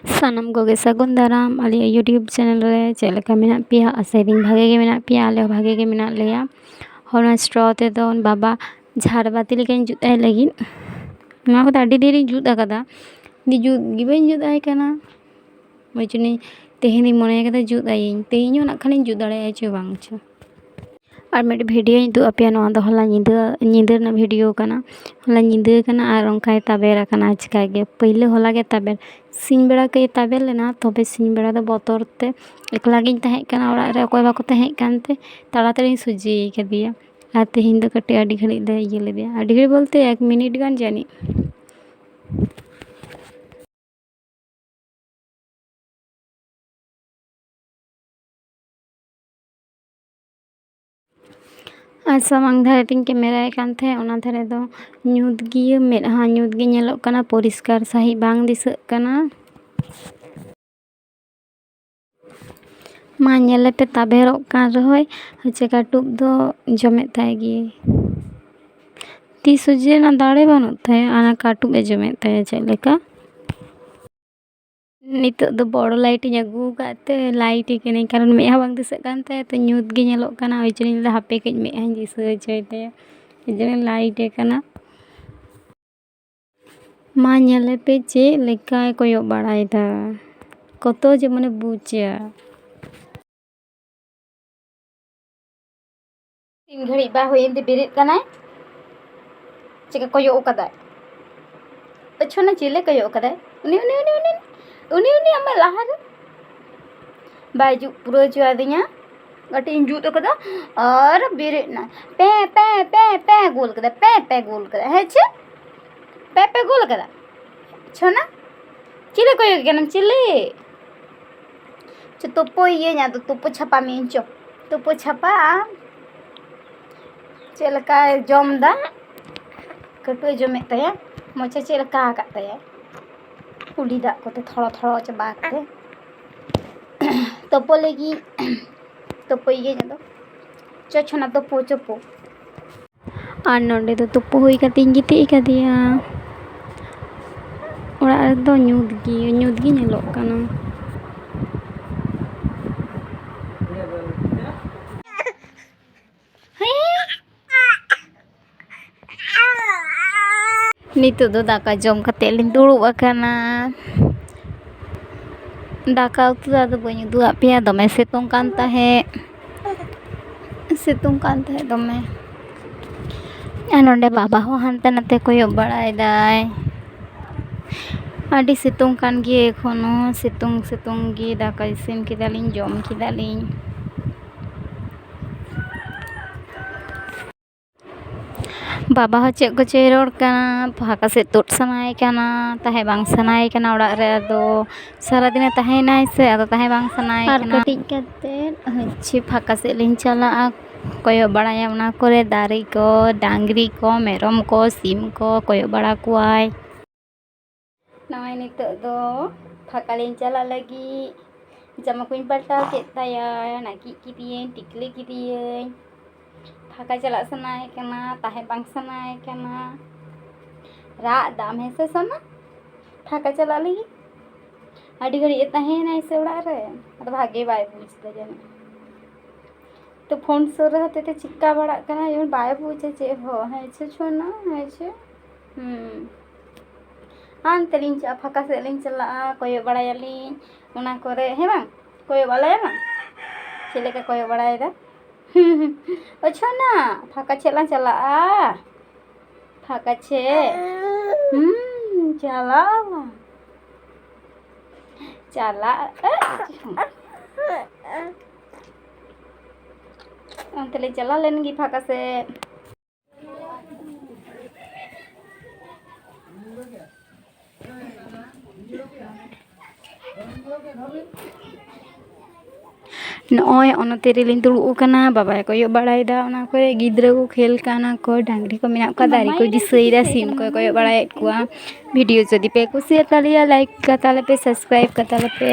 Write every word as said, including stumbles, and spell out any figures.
ᱥᱟᱱᱟᱢ ᱠᱚᱜᱮ ᱥᱟᱹᱜᱩᱱ ᱫᱟᱨᱟᱢ ᱟᱞᱮᱭᱟᱜ YouTube ᱪᱮᱱᱮᱞ ᱨᱮ᱾ ᱪᱮᱫ ᱞᱮᱠᱟ ᱢᱮᱱᱟᱜ ᱯᱮᱭᱟ? ᱟᱥᱟᱭᱫᱟᱹᱧ ᱵᱷᱟᱜᱮ ᱜᱮ ᱢᱮᱱᱟᱜ ᱯᱮᱭᱟ, ᱟᱞᱮ ᱦᱚᱸ ᱵᱷᱟᱜᱮ ᱜᱮ ᱢᱮᱱᱟᱜ ᱞᱮᱭᱟ᱾ ᱦᱚᱸ, ᱱᱚᱣᱟ ᱥᱴᱨᱚ ᱛᱮᱫᱚ ᱵᱟᱵᱟ ᱡᱷᱟᱨᱵᱟᱛᱤ ᱞᱮᱠᱟᱧ ᱡᱩᱛ ᱟᱭ ᱞᱟᱹᱜᱤᱫ᱾ ᱱᱚᱣᱟ ᱠᱚᱫᱚ ᱟᱹᱰᱤ ᱫᱤᱱ ᱨᱤᱧ ᱡᱩᱛ ᱟᱠᱟᱫᱟ, ᱤᱧ ᱫᱚ ᱡᱩᱛ ᱜᱮ ᱵᱟᱹᱧ ᱡᱩᱛ ᱟᱭ ᱠᱟᱱᱟ᱾ ᱳᱭ ᱡᱚᱱᱱᱚ ᱛᱮᱦᱮᱧ ᱫᱚᱧ ᱢᱚᱱᱮ ᱠᱟᱫᱟ ᱡᱩᱛ ᱟᱭᱟᱹᱧ, ᱛᱮᱦᱮᱧ ᱦᱚᱸ ᱱᱟᱜ ᱠᱷᱟᱱᱤᱧ ᱡᱩᱛ ᱫᱟᱲᱮᱭᱟᱜᱼᱟ ᱪᱚ ᱵᱟᱝ ᱪᱚ᱾ ᱟᱨ ᱢᱤᱫᱴᱮᱡ ᱵᱷᱤᱰᱤᱭᱳᱧ ᱩᱫᱩᱜ ᱟᱯᱮᱭᱟ, ᱱᱚᱣᱟ ᱫᱚ ᱦᱚᱞᱟ ᱧᱤᱫᱟᱹ, ᱧᱤᱫᱟᱹ ᱨᱮᱱᱟᱜ ᱵᱷᱤᱰᱤᱭᱳ ᱠᱟᱱᱟ᱾ ᱦᱚᱞᱟ ᱧᱤᱫᱟᱹ ᱠᱟᱱᱟ ᱟᱨ ᱚᱱᱠᱟᱭ ᱛᱟᱵᱮᱨ ᱟᱠᱟᱱᱟ ᱟᱪᱠᱟ ᱜᱮ᱾ ᱯᱟᱹᱭᱞᱟᱹ ᱦᱚᱞᱟ ᱜᱮ ᱛᱟᱵᱮᱨ, ᱥᱤᱧ ᱵᱮᱲᱟ ᱠᱟᱹᱡ ᱮ ᱛᱟᱵᱮᱨ ᱞᱮᱱᱟ, ᱛᱚᱵᱮ ᱥᱤᱧ ᱵᱮᱲᱟ ᱫᱚ ᱵᱚᱛᱚᱨ ᱛᱮ ᱮᱠᱞᱟ ᱜᱤᱧ ᱛᱟᱦᱮᱸ ᱠᱟᱱᱟ ᱚᱲᱟᱜ ᱨᱮ, ᱚᱠᱚᱭ ᱵᱟᱠᱚ ᱛᱟᱦᱮᱸ ᱠᱟᱱᱛᱮ ᱛᱟᱲᱟᱛᱟᱲᱤᱧ ᱥᱚᱡᱷᱮ ᱠᱟᱫᱮᱭᱟ᱾ ᱟᱨ ᱛᱮᱦᱮᱧ ᱫᱚ ᱠᱟᱹᱴᱤᱡ ᱟᱹᱰᱤ ᱜᱷᱟᱹᱲᱤᱡ ᱞᱮ ᱤᱭᱟᱹ ᱞᱮᱫᱮᱭᱟ, ᱟᱹᱰᱤ ᱜᱷᱟᱹᱲᱤᱡ ᱵᱚᱞᱛᱮ ᱮᱠ ᱢᱤᱱᱤᱴ ᱜᱟᱱ ᱡᱟᱹᱱᱤᱡ᱾ ᱟᱨ ᱥᱟᱢᱟᱝ ᱫᱷᱟᱨᱮ ᱛᱤᱧ ᱠᱮᱢᱮᱨᱟᱭ ᱠᱟᱱ ᱛᱟᱦᱮᱸᱫ, ᱚᱱᱟ ᱫᱷᱟᱨᱮ ᱫᱚ ᱧᱩᱛ ᱜᱮ, ᱢᱮᱫᱦᱟ ᱧᱩᱛ ᱜᱮ ᱧᱮᱞᱚᱜ ᱠᱟᱱᱟ, ᱯᱚᱨᱤᱥᱠᱟᱨ ᱥᱟᱺᱦᱤᱡ ᱵᱟᱝ ᱫᱤᱥᱟᱹᱜ ᱠᱟᱱᱟ᱾ ᱢᱟ ᱧᱮᱞᱮᱯᱮ, ᱛᱟᱵᱮᱨᱚᱜ ᱠᱟᱱ ᱨᱮᱦᱚᱸᱭ ᱦᱚᱪᱮ ᱠᱟᱹᱴᱩᱵ ᱫᱚ ᱡᱚᱢᱮᱫ ᱛᱟᱭ ᱜᱮ᱾ ᱛᱤ ᱥᱚᱡᱷᱮ ᱨᱮᱱᱟᱜ ᱫᱟᱲᱮ ᱵᱟᱹᱱᱩᱜ ᱛᱟᱭᱟ, ᱚᱱᱟ ᱠᱟᱹᱴᱩᱵ ᱮ ᱡᱚᱢᱮᱫ ᱛᱟᱭᱟ ᱪᱮᱫ ᱞᱮᱠᱟ᱾ ᱱᱤᱛᱚᱜ ᱫᱚ ᱵᱚᱲᱚ ᱞᱟᱭᱤᱴ ᱤᱧ ᱟᱹᱜᱩ ᱟᱠᱟᱫ ᱛᱮ ᱞᱟᱭᱤᱴ ᱮ ᱠᱟᱹᱱᱟᱹᱧ, ᱠᱟᱨᱚᱱ ᱢᱮᱫᱦᱟ ᱵᱟᱝ ᱫᱤᱥᱟᱹᱜ ᱠᱟᱱ ᱛᱟᱭᱟ, ᱛᱚ ᱧᱩᱛ ᱜᱮ ᱧᱮᱞᱚᱜ ᱠᱟᱱᱟ᱾ ᱳᱭ ᱡᱚᱱᱱᱚᱧ ᱞᱟᱹᱭᱫᱟ ᱦᱟᱯᱮ ᱠᱟᱹᱡ ᱢᱮᱫᱦᱟᱧ ᱫᱤᱥᱟᱹ ᱦᱚᱪᱚᱭ ᱛᱟᱭᱟ, ᱳᱭ ᱡᱚᱱᱱᱚ ᱞᱟᱭᱤᱴ ᱮ ᱠᱟᱱᱟ᱾ ᱢᱟ ᱧᱮᱞᱮ ᱯᱮ ᱪᱮᱫ ᱞᱮᱠᱟᱭ ᱠᱚᱭᱚᱜ ᱵᱟᱲᱟᱭᱮᱫᱟ, ᱠᱚᱛᱚ ᱡᱮᱢᱚᱱᱮ ᱵᱩᱡᱟ᱾ ᱛᱤᱱ ᱜᱷᱟᱹᱲᱤᱡ ᱵᱟ ᱦᱩᱭᱮᱱ ᱛᱮ ᱵᱮᱨᱮᱫ ᱠᱟᱱᱟᱭ, ᱪᱮᱠᱟ ᱠᱚᱭᱚᱜ ᱠᱟᱫᱟᱭ᱾ ᱟᱪᱪᱷᱟ, ᱚᱱᱟ ᱪᱮᱞᱮ ᱠᱚᱭᱚᱜ ᱠᱟᱫᱟᱭ? ᱩᱱᱤ, ᱩᱱᱤ, ᱩᱱᱤ, ᱩᱱᱤ, ᱩᱱᱤ, ᱩᱱᱤ ᱟᱢᱟᱜ ᱞᱟᱦᱟ ᱨᱮ ᱵᱟᱭ ᱡᱩᱛ ᱯᱩᱨᱟᱹᱣ ᱦᱚᱪᱚ ᱟᱫᱤᱧᱟ᱾ ᱠᱟᱹᱴᱤᱡ ᱤᱧ ᱡᱩᱛ ᱠᱟᱫᱟ ᱟᱨ ᱵᱮᱨᱮᱫ ᱱᱟ᱾ ᱯᱮ, ᱯᱮ, ᱯᱮ, ᱯᱮ ᱜᱳᱞ ᱠᱟᱫᱟ, ᱯᱮ, ᱯᱮ ᱜᱳᱞ ᱠᱟᱫᱟ᱾ ᱦᱮᱸ ᱪᱮ? ᱯᱮ, ᱯᱮ ᱜᱳᱞ ᱠᱟᱫᱟ᱾ ᱪᱷᱚᱱᱟ, ᱪᱤᱞᱤ ᱠᱚᱭᱚᱜ ᱠᱟᱱᱟᱢ, ᱪᱤᱞᱤ? ᱪᱚ, ᱛᱩᱯᱩ ᱤᱭᱟᱹᱧ, ᱟᱫᱚ ᱛᱩᱯᱩ ᱪᱷᱟᱯᱟ ᱢᱤᱭᱟᱹᱧ, ᱪᱚ᱾ ᱛᱩᱯᱩ ᱪᱷᱟᱯᱟ ᱟᱢ᱾ ᱪᱮᱫ ᱞᱮᱠᱟᱭ ᱡᱚᱢ ᱫᱟ? ᱠᱟᱹᱴᱩᱵ ᱮ ᱡᱚᱢᱮᱫ ᱛᱟᱭᱟ᱾ ᱢᱚᱪᱟ ᱪᱮᱫ ᱞᱮᱠᱟ ᱟᱠᱟᱫ ᱛᱟᱭᱟ? ᱩᱞᱤ ᱫᱟᱜ ᱠᱚᱛᱮ ᱛᱷᱚᱲᱚ ᱛᱷᱚᱲᱚ ᱪᱟᱵᱟ ᱠᱟᱛᱮ᱾ ᱛᱩᱯᱩ ᱞᱟᱹᱜᱤᱫ᱾ ᱛᱩᱯᱩᱭ ᱜᱮ ᱟᱫᱚ᱾ ᱪᱚ ᱪᱷᱚᱱᱟ, ᱛᱩᱯᱩ, ᱪᱩᱯᱩ᱾ ᱟᱨ ᱱᱚᱸᱰᱮ ᱫᱚ ᱛᱩᱯᱩ ᱦᱩᱭ ᱠᱟᱛᱮᱧ ᱜᱤᱛᱤᱡ ᱟᱠᱟᱫᱮᱭᱟ᱾ ᱚᱲᱟᱜ ᱨᱮᱫᱚ ᱧᱩᱛ ᱜᱮ, ᱧᱩᱛ ᱜᱮ ᱧᱮᱞᱚᱜ ᱠᱟᱱᱟ᱾ ᱱᱤᱛᱚᱜ ᱫᱚ ᱫᱟᱠᱟ ᱡᱚᱢ ᱠᱟᱛᱮ ᱞᱤᱧ ᱫᱩᱲᱩᱵ ᱟᱠᱟᱱᱟ᱾ ᱫᱟᱠᱟ ᱩᱛᱩ ᱫᱚ ᱟᱫᱚ ᱵᱟᱹᱧ ᱩᱫᱩᱜ ᱟᱫ ᱯᱮᱭᱟ, ᱫᱚᱢᱮ ᱥᱤᱛᱩᱝ ᱠᱟᱱ ᱛᱟᱦᱮᱸᱫ, ᱥᱤᱛᱩᱝ ᱠᱟᱱ ᱛᱟᱦᱮᱸᱫ ᱫᱚᱢᱮ᱾ ᱟᱨ ᱱᱚᱰᱮ ᱵᱟᱵᱟ ᱦᱚᱸ ᱦᱟᱱᱛᱮ ᱱᱟᱛᱮ ᱠᱚᱭᱚᱜ ᱵᱟᱲᱟᱭᱮᱫᱟᱭ᱾ ᱟᱹᱰᱤ ᱥᱤᱛᱩᱝ ᱠᱟᱱ ᱜᱮᱭᱟ ᱮᱠᱷᱚᱱᱳ, ᱥᱤᱛᱩᱝ ᱥᱤᱛᱩᱝ ᱜᱮ᱾ ᱫᱟᱠᱟ ᱤᱥᱤᱱ ᱠᱮᱫᱟᱞᱤᱧ, ᱡᱚᱢ ᱠᱮᱫᱟᱞᱤᱧ᱾ ᱵᱟᱵᱟ ᱦᱚᱸ ᱪᱮᱫ ᱠᱚᱪᱚᱭ ᱨᱚᱲ ᱠᱟᱱᱟ, ᱯᱷᱟᱸᱠᱟ ᱥᱮᱫ ᱛᱩᱫ ᱥᱟᱱᱟᱭᱮ ᱠᱟᱱᱟ, ᱛᱟᱦᱮᱸ ᱵᱟᱝ ᱥᱟᱱᱟᱭᱮ ᱠᱟᱱᱟ ᱚᱲᱟᱜ ᱨᱮ᱾ ᱟᱫᱚ ᱥᱟᱨᱟᱫᱤᱱᱮ ᱛᱟᱦᱮᱸᱭᱮᱱᱟᱭ ᱥᱮ, ᱟᱫᱚ ᱛᱟᱦᱮᱸ ᱵᱟᱝ ᱥᱟᱱᱟᱭᱮ ᱟᱨ ᱠᱟᱱᱟ᱾ ᱠᱟᱹᱴᱤᱡ ᱠᱟᱛᱮᱫ ᱦᱚᱪᱪᱷᱮ ᱯᱷᱟᱸᱠᱟ ᱥᱮᱫ ᱞᱤᱧ ᱪᱟᱞᱟᱜᱼᱟ, ᱠᱚᱭᱚᱜ ᱵᱟᱲᱟᱭᱟ ᱚᱱᱟ ᱠᱚᱨᱮ, ᱫᱟᱨᱮ ᱠᱚ, ᱰᱟᱝᱨᱤ ᱠᱚ, ᱢᱮᱨᱚᱢ ᱠᱚ, ᱥᱤᱢ ᱠᱚ ᱠᱚᱭᱚᱜ ᱵᱟᱲᱟ ᱠᱚᱣᱟᱭ᱾ ᱱᱚᱜᱼᱚᱭ ᱱᱤᱛᱚᱜ ᱫᱚ ᱯᱷᱟᱸᱠᱟ ᱞᱤᱧ ᱪᱟᱞᱟᱜ ᱞᱟᱹᱜᱤᱫ᱾ ᱡᱟᱢᱟ ᱠᱚᱧ ᱯᱟᱞᱴᱟᱣ ᱠᱮᱫ ᱛᱟᱭᱟ, ᱱᱟᱹᱠᱤᱡ ᱠᱮᱫᱮᱭᱟᱹᱧ, ᱴᱤᱠᱞᱤ ᱠᱮᱫᱮᱭᱟᱹᱧ᱾ ᱯᱷᱟᱸᱠᱟ ᱪᱟᱞᱟᱜ ᱥᱟᱱᱟᱭᱮ ᱠᱟᱱᱟ, ᱛᱟᱦᱮᱸ ᱵᱟᱝ ᱥᱟᱱᱟᱭᱮ ᱠᱟᱱᱟ᱾ ᱨᱟᱜ ᱫᱟᱢ ᱦᱮᱸ ᱥᱮ ᱥᱳᱱᱟ? ᱯᱷᱟᱸᱠᱟ ᱪᱟᱞᱟᱜ ᱞᱟᱹᱜᱤᱫ ᱟᱹᱰᱤ ᱜᱷᱟᱹᱲᱤᱡ ᱮ ᱛᱟᱦᱮᱸᱭᱮᱱᱟᱭ ᱥᱮ ᱚᱲᱟᱜ ᱨᱮ, ᱟᱫᱚ ᱵᱷᱟᱜᱮ ᱵᱟᱭ ᱵᱩᱡᱽ ᱮᱫᱟ ᱡᱟᱹᱱᱤᱡ᱾ ᱛᱚ ᱯᱷᱳᱱ ᱥᱩᱨ ᱨᱮ ᱦᱚᱛᱮᱡ ᱛᱮ ᱪᱤᱠᱟ ᱵᱟᱲᱟᱜ ᱠᱟᱱᱟ, ᱡᱮᱢᱚᱱ ᱵᱟᱭ ᱵᱩᱡᱟ ᱪᱮᱫ ᱦᱚᱸ᱾ ᱦᱮᱸ ᱪᱮ ᱥᱳᱱᱟ, ᱦᱮᱸ ᱪᱮ? ᱦᱩᱸ᱾ ᱦᱟᱱᱛᱮ ᱞᱤᱧ ᱪᱟᱞᱟᱜᱼᱟ, ᱯᱷᱟᱸᱠᱟ ᱥᱮᱫ ᱞᱤᱧ ᱪᱟᱞᱟᱜᱼᱟ, ᱠᱚᱭᱚᱜ ᱵᱟᱲᱟᱭᱟᱞᱤᱧ ᱚᱱᱟ ᱠᱚᱨᱮ, ᱦᱮᱸ ᱵᱟᱝ? ᱠᱚᱭᱚᱜ ᱵᱟᱲᱟᱭᱟᱞᱟᱝ ᱪᱮᱫ ᱞᱮᱠᱟ ᱠᱚᱭᱚᱜ ᱵᱟᱲᱟᱭᱮᱫᱟ᱾ ᱚ ᱥᱳᱱᱟ, ᱯᱷᱟᱸᱠᱟ ᱪᱮᱫ ᱞᱟᱝ ᱪᱟᱞᱟᱜᱼᱟ? ᱯᱷᱟᱸᱠᱟ ᱪᱮᱫ? ᱦᱩᱸ, ᱪᱟᱞᱟᱜ ᱟᱞᱟᱝ᱾ ᱪᱟᱞᱟᱜ, ᱚᱱᱛᱮ ᱞᱮ ᱪᱟᱞᱟᱣ ᱞᱮᱱ ᱜᱮ ᱯᱷᱟᱸᱠᱟ ᱥᱮᱫ᱾ ᱱᱚᱜᱼᱚᱭ ᱚᱱᱚᱛᱮ ᱨᱮᱞᱤᱧ ᱫᱩᱲᱩᱵ ᱟᱠᱟᱱᱟ, ᱵᱟᱵᱟᱭ ᱠᱚᱭᱚᱜ ᱵᱟᱲᱟᱭᱮᱫᱟ ᱚᱱᱟ ᱠᱚᱨᱮ, ᱜᱤᱫᱽᱨᱟᱹ ᱠᱚ ᱠᱷᱮᱞ ᱠᱟᱱᱟ ᱠᱚ, ᱰᱟᱝᱨᱤ ᱠᱚ ᱢᱮᱱᱟᱜ ᱠᱚᱣᱟ, ᱫᱟᱨᱮ ᱠᱚᱭ ᱫᱤᱥᱟᱹᱭᱮᱫᱟ, ᱥᱤᱢ ᱠᱚᱭ ᱠᱚᱭᱚᱜ ᱵᱟᱲᱟᱭᱮᱫ ᱠᱚᱣᱟ᱾ ᱵᱷᱤᱰᱤᱭᱳ ᱡᱩᱫᱤ ᱯᱮ ᱠᱩᱥᱤᱭᱟᱜ ᱛᱟᱞᱮᱭᱟ, ᱞᱟᱭᱤᱠ ᱠᱟᱛᱟᱞᱮ ᱯᱮ, ᱥᱟᱵᱥᱠᱨᱟᱭᱤᱵ ᱠᱟᱛᱟᱞᱮ ᱯᱮ᱾